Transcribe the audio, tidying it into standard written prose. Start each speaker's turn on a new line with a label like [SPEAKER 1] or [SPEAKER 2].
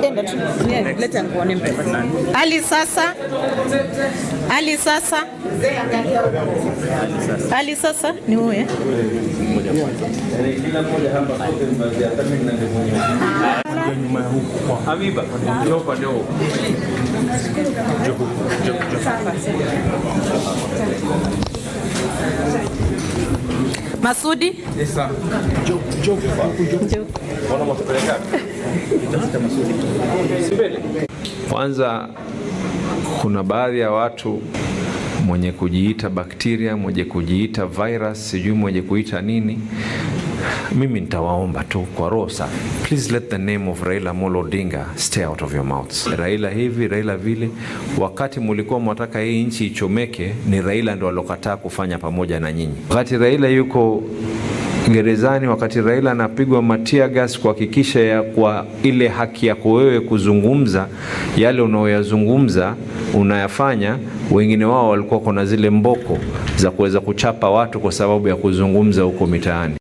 [SPEAKER 1] Enda tu. Leta nikuone mtoto. Ali sasa. Ali sasa. Ali sasa ni huyu, eh?
[SPEAKER 2] Kila mmoja hapa sote mvazi hata mimi nina ndevu nyeupe. Habiba, njoo upande huu. Njoo, njoo, njoo.
[SPEAKER 1] Masudi?
[SPEAKER 2] Mbona mwatupeleka?
[SPEAKER 3] Kwanza kuna baadhi ya watu mwenye kujiita bakteria, mwenye kujiita virus, sijui mwenye kuita nini. Mimi nitawaomba tu kwa roho safi, please let the name of Raila Amolo Odinga stay out of your mouths. Raila hivi, Raila vile. Wakati mulikuwa mwataka hii nchi ichomeke, ni Raila ndo alokataa kufanya pamoja na nyinyi. Wakati Raila yuko gerezani, wakati Raila anapigwa matear gas kuhakikisha ya kwa ile haki yako wewe kuzungumza yale unaoyazungumza unayafanya, wengine wao walikuwa kuna zile mboko za kuweza kuchapa watu kwa sababu ya kuzungumza huko mitaani.